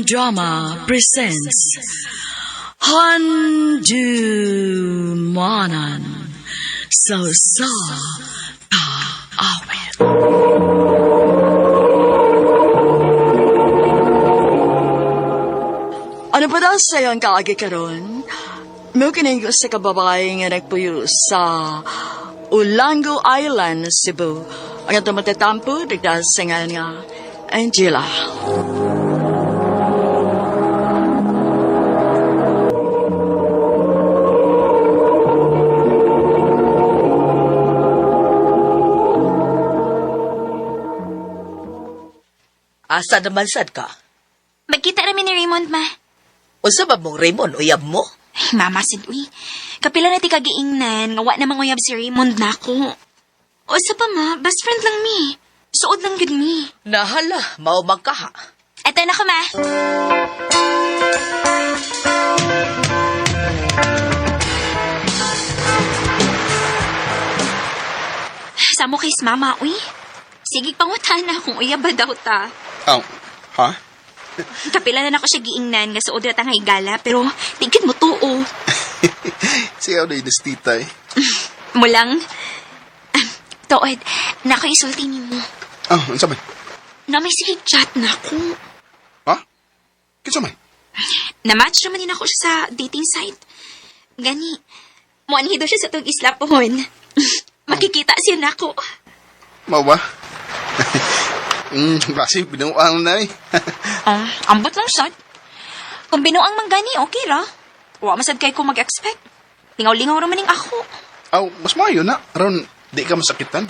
Drama presents Handumanan sa Usa Ka Awit. Ano pa daw sa iyong kaagi karon? Mo kining sa kababae nga nagpuyo sa Olango Island, Cebu. Ang atong matatampo, nagdahil sa ngalan nga Angela. Asa naman sad ka? Magkita rami ni Raymond, ma. Unsa ba mong Raymond uyab mo? Ay, mama, sid, uy. Kapila na ti kagiingnan, nga wa namang uyab si Raymond na ako. O sa pa, ma, best friend lang mi. Suod lang gud mi. Nahala, mao man ka ha. Eto na ko, ma. Samo kay mama, uy. Sige, pangutana kung uyab ba daw ta. Oh, ha? Kapila na nako siya giingnan nga suod ra ta nga higala, pero tigid mo tuo. Siya na inis tita eh. Mulang. Ah, Tuod, nako isulti nimo. Ah, unsa man? Na may sige chat na ako. Ha? Kinsa man? Na-match naman din ako siya sa dating site. Gani, muanhi daw siya sa tug isla pohon. Makikita siya nako. Mao ba? Basi binuang na eh. Ah, ambot lang sad. Kung binuang man gani, okay ra. Wa masad kay ko mag-expect. Lingaw-lingaw ra man ning ako. Aw, mas maayo na. Aron, di ka masakitan.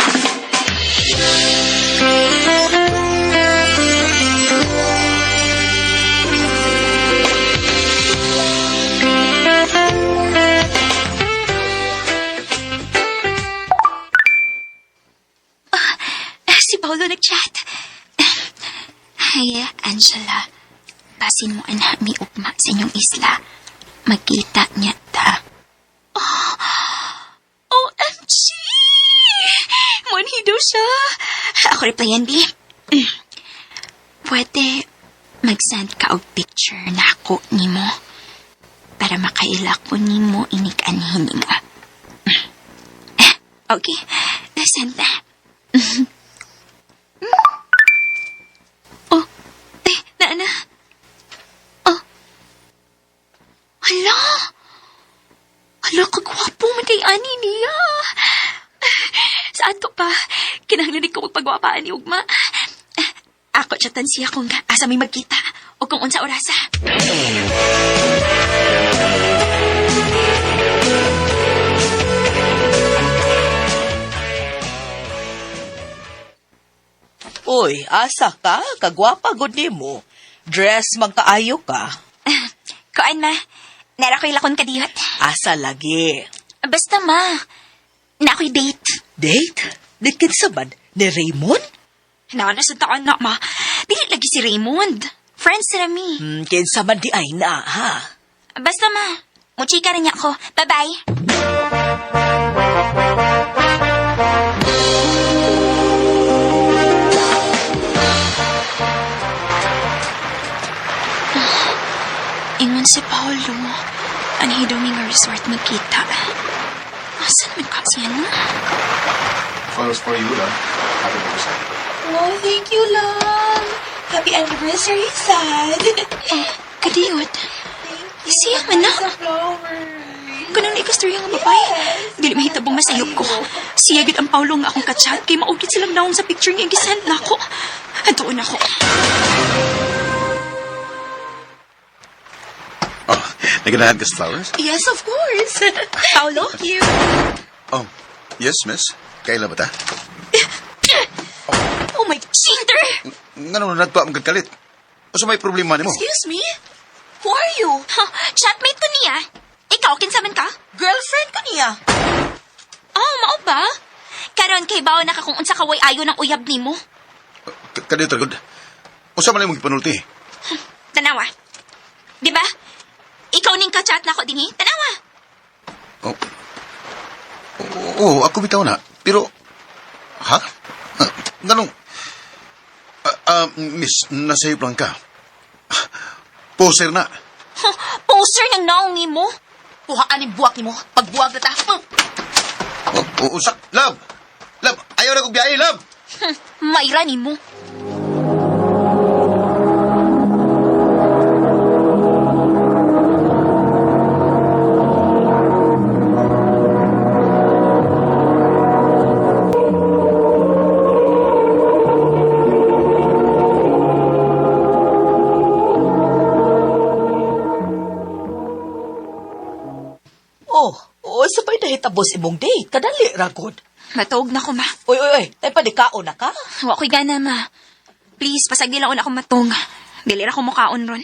Ah, si Paolo nag-chat. Hi, Angela. Basin mo ana mi ugma sa inyong isla. Magkita niya ta. Oh, OMG! Monhi daw siya. Ako replyan, B. Pwede mag-send ka og picture na ako nimo para makaila ko nimo inig anhin nga. Okay, send na. Oh, eh, na na. Oh. Hala! Hala, kagwapo man kay ani niya. Sa ato pa, kinahanglan ko magpagwapaan ni Ugma. Ako chatan siya kung asa may magkita o kung unsa orasa. Uy, asa ka? Kagwapa gud nimo. Dress man kaayo ka. Kuan ma, nara ko'y lakon kadiyot. Asa lagi. Basta ma, na ako'y date. Date? Date kinsa man? Ni Raymond? Na na sa taon na ma, dili lagi si Raymond. Friends na mi. Kinsa man di ay na ha. Basta ma, muchika rin niya ako. Bye-bye. Ingon si Paolo, anhi daw mi nga resort magkita. Asan man ka siya na? Flowers for you, love. Happy birthday. Oh, thank you, love. Happy anniversary, Sad. Oh, kadiyot. Siya man na. Sa flowers. Ganun na ikastorya nga babae. Dili mahitabong masayop ko. Siya gid ang Paulo nga akong kachat kay maugit silang naong sa picture nga gisend na ako. Antuon ako. Oh, naganahan ka sa flowers? Yes, of course. Paulo? Thank you. Oh, yes, miss. Kaila ba ta? Oh my cheater! Nga naman nagpa ang kalit. O sa may problema nimo? Excuse me? Who are you? Huh, chatmate ko niya. Ikaw, kinsa man ka? Girlfriend ko niya. Oh, mao ba? Karon kay bawo na ka kung unsa kaway ayo ng uyab nimo. Kadiyot, good. O sa man imong gipanulti? Tanawa. Di ba? Ikaw ning ka-chat na ako dinhi. Tanawa. Oh. Oo, ako bitaw na. Pero, ha? Ah, Nganong, miss, nasayop lang ka. Poser na. Huh, poser ng naong nimo. Kuhaan ni buwak nimo. Pagbuwag na ta. O, usak, love! Love, ayaw na kong biyahe, love! Maira nimo. Oh, oh, sabay nahitabos imong date. Kadali ra gud. Matuog na ko, ma. Uy, uy, uy, tay pa di kaon na ka. Wa ko'y gana, ma. Please, pasagdi lang ako matong. Dili ra ko mukaon ron.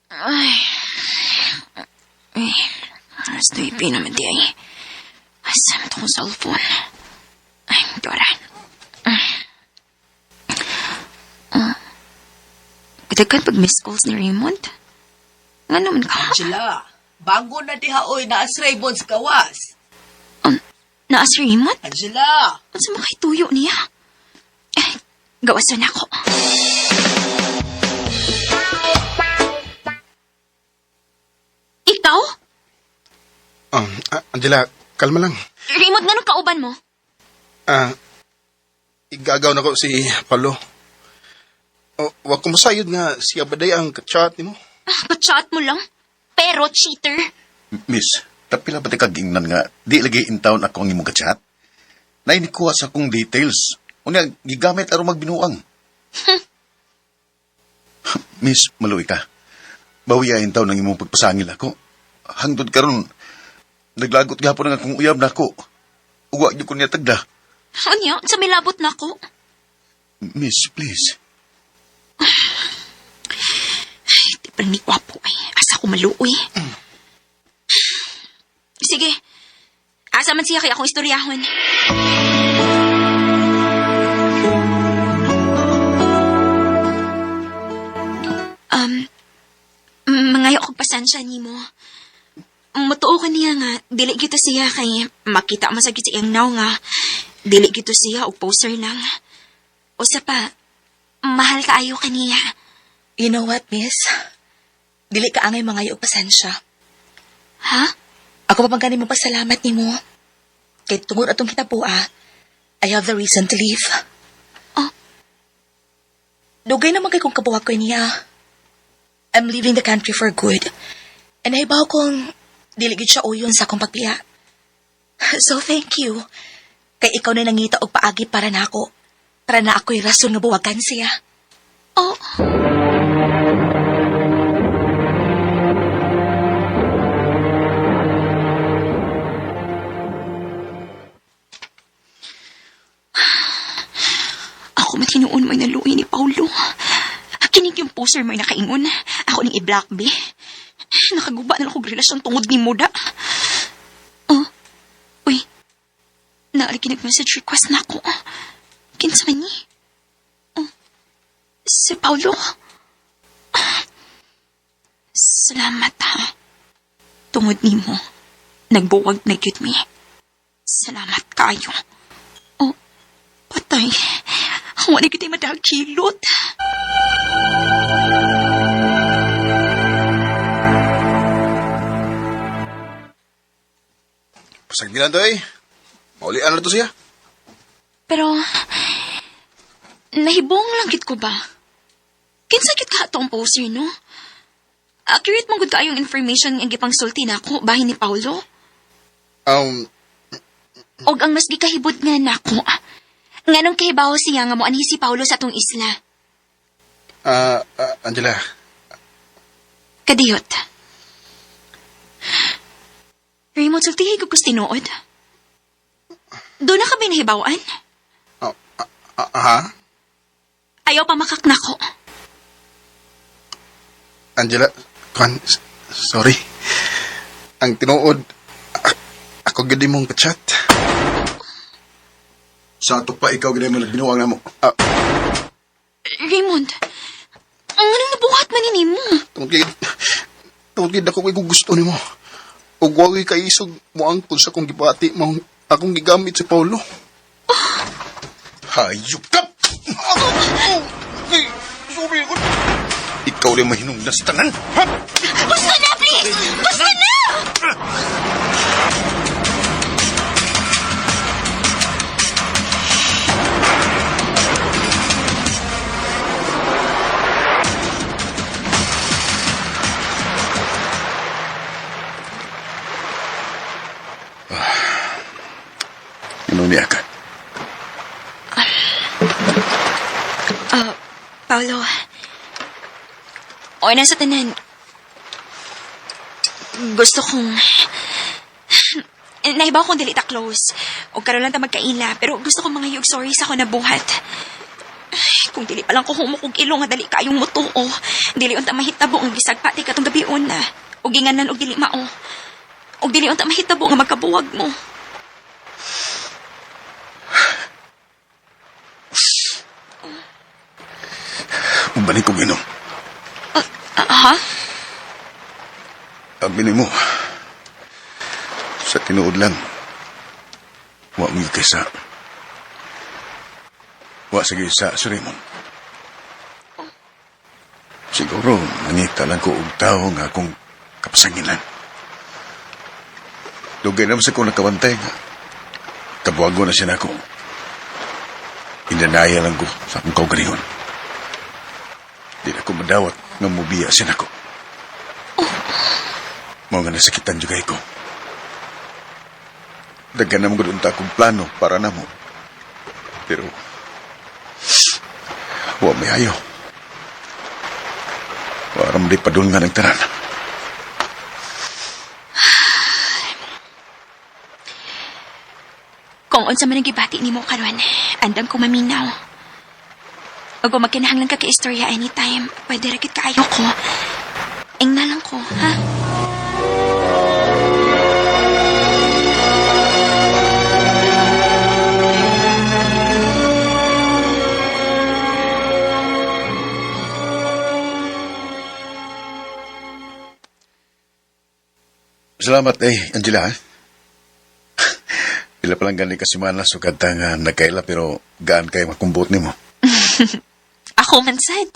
Ay. Ay. Alas 9 naman di ay. Asa man tong cellphone? Ay, Dora. Kadagan pag missed calls ni Raymond. Nga naman ka? Angela, bango na diha oy naa si Raymond sa gawas. Naa si Raymond? Angela, Unsa man kay tuyo niya? Eh, gawasan ako. Ikaw? Angela, kalma lang. Raymond, nganong kauban mo? Ah, igagaw na ko si Paolo. O, wag ko masayod nga siya ba day ang kachat nimo? Ah, Kachat mo lang. Pero cheater. Miss, tapila ba ti kag ingnan nga, di lagi in town ako ang imong kachat? Nainikuha sa akong details. Unya, gigamit aron magbinuang. Miss, maluwi ka. Bawiya in town ang imong pagpasangil ako. Hangtod karon, naglagot gihapon ang akong uyab nako. Uwa gyud ko niya tagda. Unya, sa milabot na ko. Miss, please. Ay, di pa ni gwapo ay. Asa ko maluoy. Sige. Asa man siya kay akong istoryahon. Um, mangayo kog pasensya nimo. Mutuo ko niya nga, dili gito siya kay makita mo sa gid sa iyang naw nga, dili gito siya og poster lang. Usa pa, mahal kaayo kaniya. You know what, miss? Dili ka angay mga og pasensya. Ha? Ako pa man mo pasalamat nimo. Kay tungod atong kitabuha, I have the reason to leave. Oh. Dugay naman kay kung kabuwag ko niya. I'm leaving the country for good. And nahibaw kong dili gid siya uyon sa akong pagbiya. So thank you. Kay ikaw na nangita og paagi para nako. Para na ako'y rason nga buwagan siya. Oh. Ako matinuon mo'y naluoy ni Paulo. Kinig yung poster mo'y nakaingon. Ako ning i-block, be. Nakaguba na lang akong relasyon tungod ni Muda. Oh. Uy. Naalagi nag-message request na ako. Kinsa man ni? Si Paulo? Salamat ha. Tungod nimo, nagbuwag na gyud mi. Salamat kayo. Oh, patay. Wala gyud ay madagkilot. Pasagdilan to eh. Maulian na to siya. Pero, nahibong lang gid ko ba? Kinsa gid ka atong poster, no? Accurate man gud kaayong information nga gipangsulti nako bahin ni Paulo. Og ang mas gikahibot nga nako. Nganong kahibaw siya nga moanhi si Paulo sa atong isla. Angela, Kadiyot. Raymond, sultihi ko kus tinuod. Doon na kami nahibawan. oh, ha? Ayaw pa makaknako. Angela, kwan, sorry. Ang tinuod, ako gid mong kachat. Sa ato pa ikaw gid mo nagbinuang namo. Raymond, ang anong nabuhat man ni mo? Tungod kay gid ako kay gusto nimo. Ug wa ko'y kaisog moangkon sa akong gibati mao akong gigamit si Paulo. Hayop ka! Ay, sorry ako. Ikaw rin mahinungdan sa tanan. Ha? Basta na, please! Basta na! Ano niya ka? Paolo, o nasa tanan, gusto kong... Naibaw kong dili ta close. O karon lang ta magkaila, pero gusto kong mga sorry sa ako nabuhat. Ay, kung dili pa lang ko humukog ilong nga dali kayong mutuo. Dili unta mahitabo ang gisagpa ti katong gabi una. Og inganan og dili mao. Og dili unta mahitabo nga magkabuwag mo. Balik kong inom. Ah, ha? Aminin mo. Sa tinuod lang, wa mo kaysa. Wa sige sa si Raymond. Siguro, nangita lang ko og tao nga akong kapasangilan. Dugay naman sa kong nakabantay nga. Kabuwago na siya na ako. Inanaya lang ko sa akong kaugalingon. Di na ko madawat nga mubiya siya nako. Mao nga nasakitan jud ko. Daghan naman gud unta akong plano para namo. Pero wa may ayo. Wa ra man di padulngan ang tanan. Kung unsa man ang gibati nimo karon, andam ko maminaw. Ug kung magkinahanglan ka ka-istorya anytime, pwede ra gid kaayo ko. Ingna lang ko, ha? Salamat eh, Angela. Ha? Pila pa lang gani ka semana sukad ta nga nagkaila pero gaan kay makumbot nimo. Ako man sad.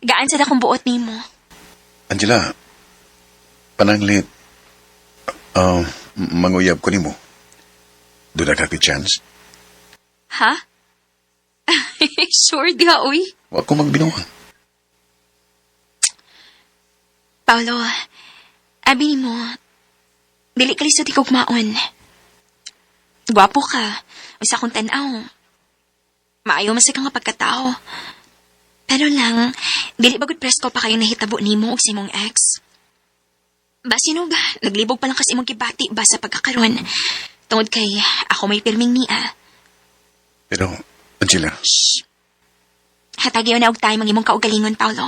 Gaan sad akong buot nimo. Angela, pananglit manguyab ko nimo. Doon na ka chance. Ha? Sure, diha, uy. Wa ko magbinuang. Paolo, abi nimo, dili ka lisod higugmaon. Gwapo ka. Usa akong tan-aw. Maayo man sa ka nga pagkatao. Pero lang, dili ba gud presko pa kayo nahitabo nimo og sa imong ex? Basin og, naglibog pa lang kasi imong gibati ba sa pagkakaron. Tungod kay ako may pirming niya. Pero, Angela, Shh. Hatagi na og time ang imong kaugalingon, Paolo.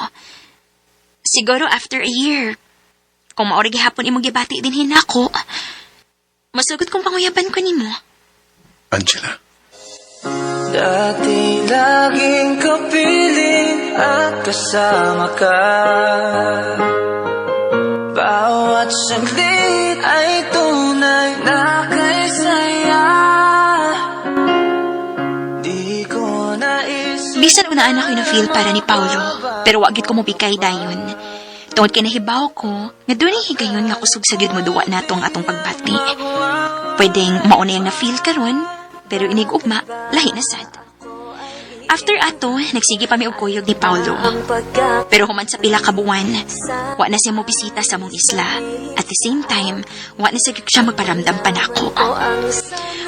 Siguro after a year, kung maori gihapon imong gibati din hinako, masugot kong panguyaban ko nimo. Angela. Dati laging kapiling at kasama ka. Bawat saglit ay tunay na kay saya. Di ko nais. Bisan unaan ako na feel para ni Paolo, pero wa gid ko mobigay dayon. Tungod kay nahibaw ko, nga dunay higayon nga kusog sa gyud mo duwa nato ang atong pagbati. Pwedeng mauna yang na-feel karon, pero inig ugma, lahi na sad. After ato, nagsige pa mi og kuyog ni Paolo. Pero human sa pila ka buwan, wa na siya mobisita sa among isla. At the same time, wa na siya siya magparamdam pa nako.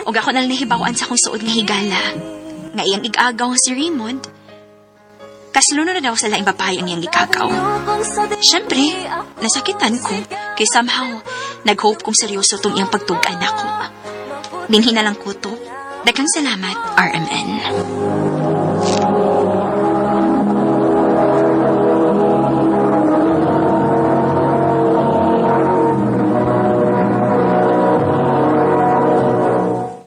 Ug ako na lang nahibaw-an sa akong suod nga higala, nga iyang igagaw nga si Raymond, kasluno na daw sa laing babae ang iyang igagaw. Siyempre, nasakitan ko, kay somehow, nag-hope kong seryoso tong iyang pagtugan nako. Dinhi na lang ko to. Daghang salamat, RMN.